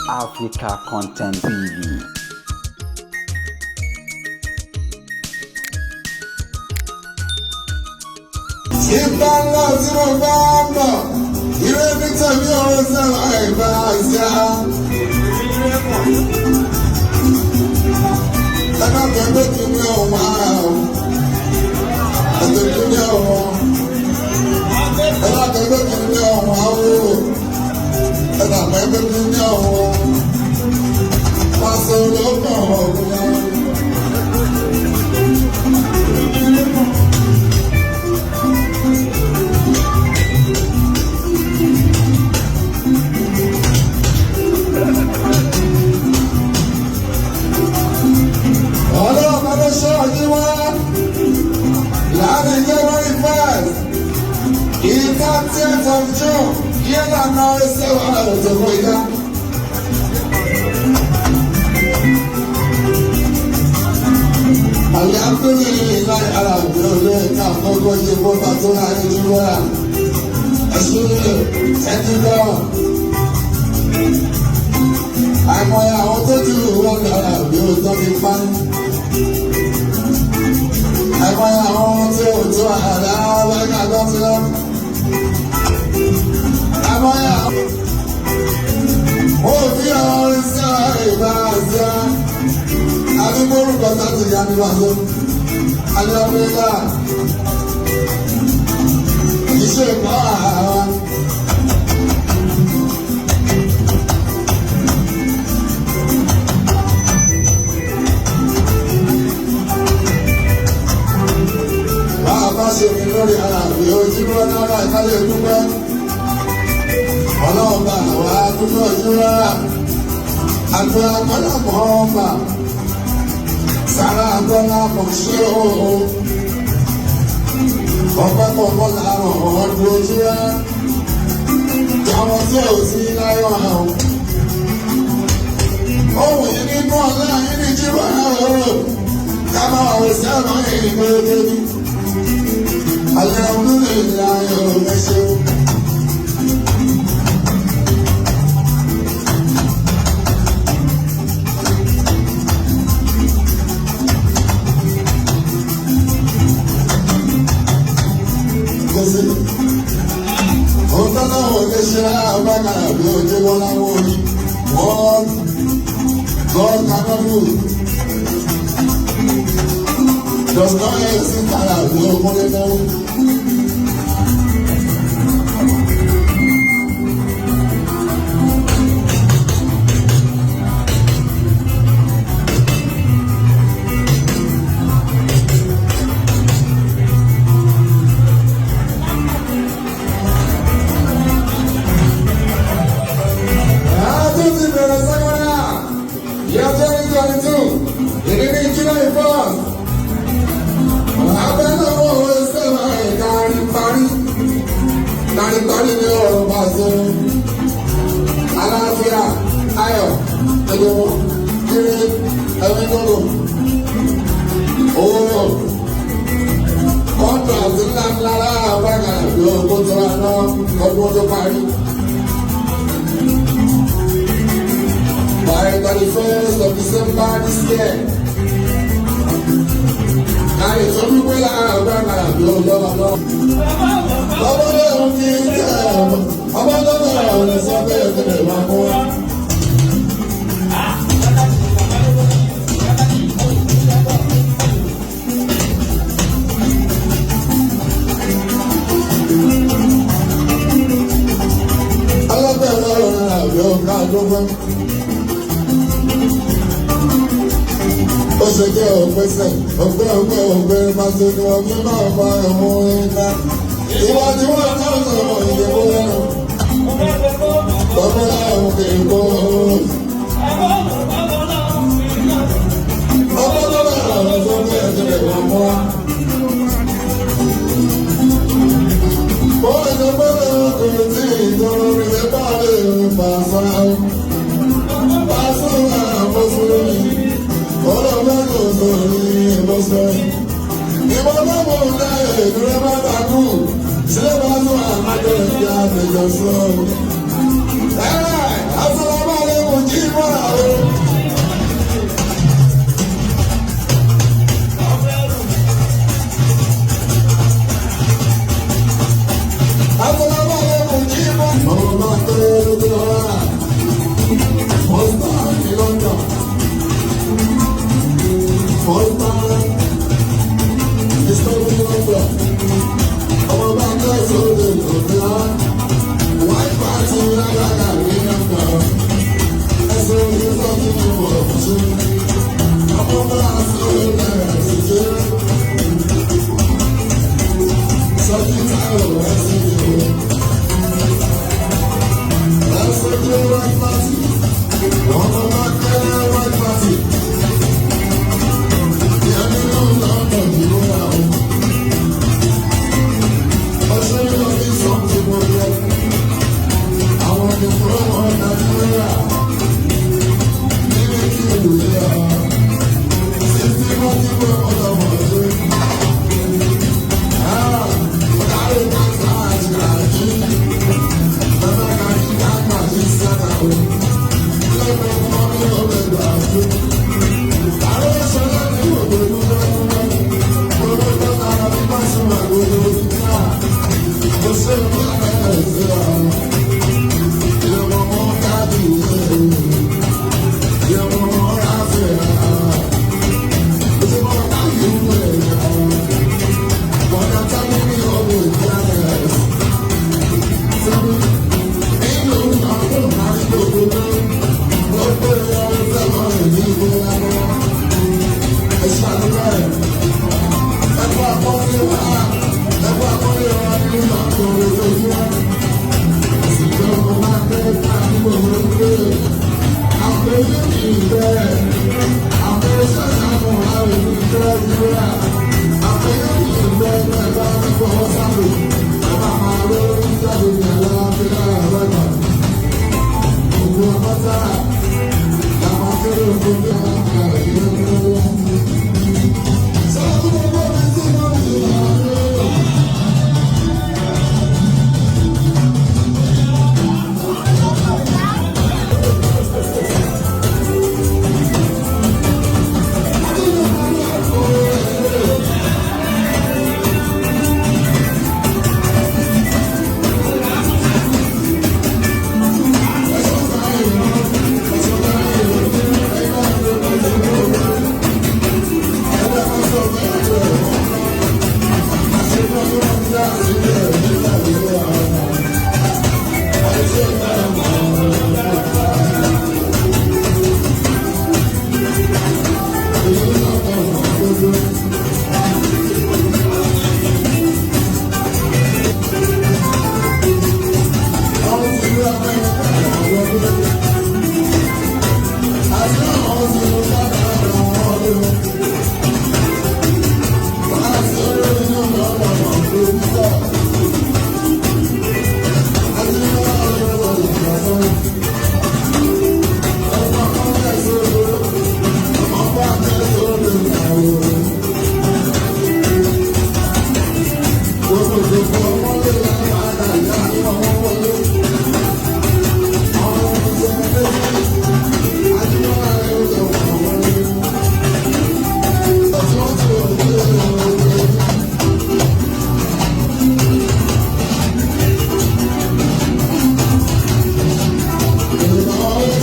Africa Content TV. Ìgbà ńlá tí mo bá ń bọ̀, ìrẹ́ Victor mi ò sẹ́wọ̀n àìbá àṣà. Ẹ má gbàgbé kí ni ọ̀hún ara o, ẹ̀tọ́ kí ni ọ̀hún. Ẹ má gbàgbé kí ni ọ̀hún awo, ẹ má gbàgbé kí ni ọ̀hún. Pàṣẹ ló kàn ọ̀hún náà. Ọlọ́run ló ṣe ọdún wá láàrin January 1st, 30th of June, yé lànà ẹsẹ̀ wà lọ́dọ̀ ìyá. Alhamdulilayi alhamdulilayi ká kọ́kọ́ ṣe fún Bàtúrà Ẹ̀júwà. Ẹ̀ṣin ẹ̀jú náà. Àìmọye àwọn tó ti rù wọ́n lára bí ó tọ́ fi pa ní. Àìmọye àwọn tí ò tó àdá lẹ́ka tó ti lọ. Àìmọye àwọn. Ó fi ọrin sí ìbá àṣà. Àdúgbò orúkọ sáti ìyá mi wá sọ. Alhamdulillah. Iṣẹ́ ìkọ́ àwa. Bá a bá ṣe mi lórí ara mi ojú ló náírà ìkálẹ̀ dúpẹ́. Ọlọ́run bá àwa dúpẹ́ ojú rárá. Àgbẹ̀ agbọ́dọ̀ mọ́ ọmọ. Sára agbọ́dọ̀ mọ̀ ṣé o. Ọpẹ́ kọ̀ọ̀kan làárọ̀ ọdún ojú rárá. Àwọn tí ò sí láyọ̀ àwọn. Ohun yìí nínú ọ̀la yìí ní jíwọ́ ẹ̀rọ. Ká máa wò sí ọ̀nà ìgbẹ́gẹ́dẹ́. Alhamdulillah ọ̀rẹ́ṣẹ́. Kò sí. Òun tọ́lá wò lè ṣe àbákàrà bí ojú wọn láwọn orí. Wọ́n God cannot do. Does not exist ara bí ogún lé náà. Àtúntì bẹ̀rẹ̀ sẹ́kọ̀rà. Year 2022, ìdílé July 1st. Abẹ́lẹ́wọ̀ sẹ́wà kárí parí. Kárí parí ní ọ̀rọ̀ pàṣẹ. Aláfíà, ayọ̀, ẹ̀yọ̀wọ̀, kiri, ẹ̀mí gbogbo. Owó kọ́ńtàtì ńlá ńlá láàbàkà bí ogún tó wà náà ọdún tó parí. By 31st of December this year. Àyè tó dúpẹ́ láàbàkà bí ọlọ́wọ́ náà. Ọmọ náà kì í tẹ̀ ọmọ náà lè sọ bẹ́ẹ̀ tẹ̀lé máa mú wa. Alábẹ̀rẹ̀ ọ̀rọ̀ àbí ọ̀gá àdúgbò. Ó ṣe jẹ́ òpèsè, òpè òpè òpè pàṣẹ ni wọ́n fi máa fa ẹ̀mú iná. Ìwà tí wọ́n náà sọ̀rọ̀ ìdìbò lẹ́nu. Bàbá àwọn kì í kó. Ọmọ tó bá àwọn tó ń bẹ̀rẹ̀ sílẹ̀ wọ́n mú wa. Ó ṣe gbọ́dọ̀ kò tí ìjọba rẹ̀ bá lè pàṣẹ. Pàṣẹ àbọ̀sọ̀rọ̀ ọlọ́gbọ́n kò sọ̀rọ̀ ìbọ̀sọ̀rọ̀. Ìbọn bá mọ̀ ọ́n dá ìdúró bá takú. Sílẹ̀ bá tún àmàjọ ìjà àfẹjọ sọ. Ẹ Oh,